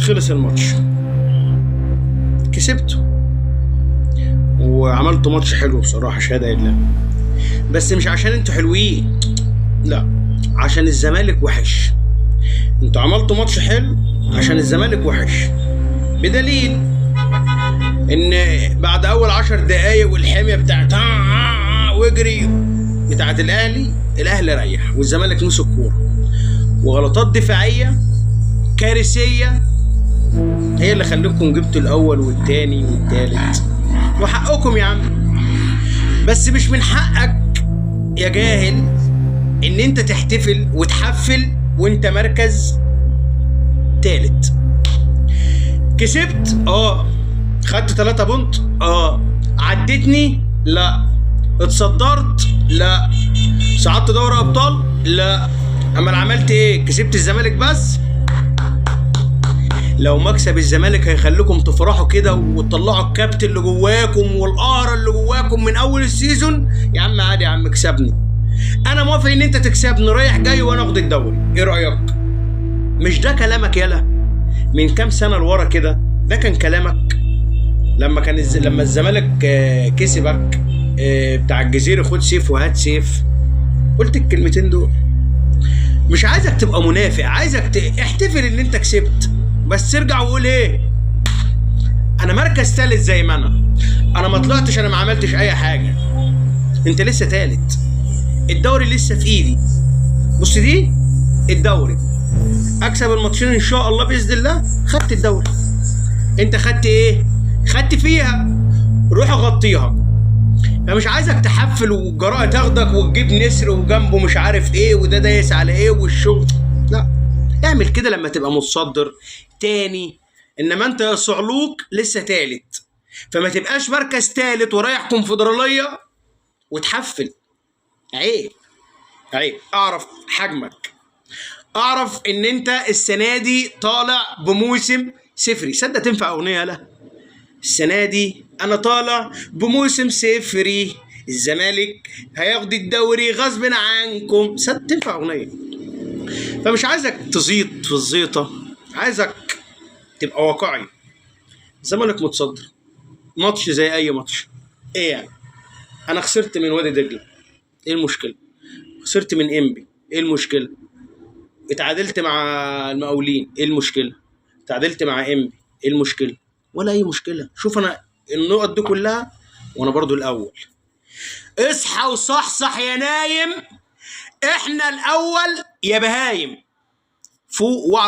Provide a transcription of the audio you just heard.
خلص الماتش، كسبته وعملت ماتش حلو بصراحة، شهادة لله. بس مش عشان انتوا حلوين، لا، عشان الزمالك وحش. انتوا عملتوا ماتش حلو عشان الزمالك وحش، بدليل ان بعد اول 10 دقايق والحمية بتاعت واجري بتاعت الاهلي، الاهلي ريح والزمالك مسك كورة، وغلطات دفاعية كارثية هي اللي خلتكم جبتوا الاول والتاني والتالت، وحقكم يا عم. بس مش من حقك يا جاهل ان انت تحتفل وتحفل وانت مركز تالت. كسبت، خدت 3 بونت، عدتني، لا، اتصدرت، لا، صعدت دوري ابطال، لا، اما انا عملت ايه؟ كسبت الزمالك بس. لو مكسب الزمالك هيخليكم تفرحوا كده وتطلعوا الكابت اللي جواكم والقهر اللي جواكم من اول ال season، يا عم عادي يا عم اكسبني، انا موافق ان انت تكسبني رايح جاي وانا اخد الدوري، ايه رايك؟ مش ده كلامك يالا من كام سنة لورا كده؟ ده كان كلامك لما كان لما الزمالك كسبك بتاع الجزيرة، خد سيف وهات سيف، قلت الكلمتين دول. مش عايزك تبقى منافق، عايزك احتفل ان انت كسبت، بس ارجع وقول ايه؟ انا مركز ثالث زي ما انا ما طلعتش، انا ما عملتش اي حاجة، انت لسه ثالث، الدوري لسه في ايدي. بص دي الدوري، اكسب الماتشين ان شاء الله باذن الله، خدت الدوري. انت خدت ايه؟ خدت فيها، روح غطيها. فمش عايزك تحفل والجراءه تاخدك وتجيب نسر وجنبه مش عارف ايه وده دايس على ايه والشغل، لا، اعمل كده لما تبقى متصدر تاني، انما انت يا صعلوك لسه تالت، فما تبقاش مركز تالت ورايح كونفدراليه وتحفل. عيب عيب، اعرف حجمك، اعرف ان انت السنة دي طالع بموسم صفري. صدق تنفع اغنية؟ لا، السنة دي انا طالع بموسم صفري، الزمالك هياخد الدوري غصب عنكم. صدق تنفع اغنية. فمش عايزك تزيط في الزيطة، عايزك تبقى واقعي. الزمالك متصدر، ماتش زي اي ماتش، ايه يعني؟ انا خسرت من وادي دجله، ايه المشكلة؟ خسرت من انبي، ايه المشكلة؟ اتعادلت مع المقاولين، ايه المشكلة؟ اتعادلت مع انبي، ايه المشكلة؟ ولا اي مشكلة. شوف انا النقط دي كلها وانا برضو الاول. اصحى وصحصح يا نايم، احنا الاول يا بهايم، فوق واعرف.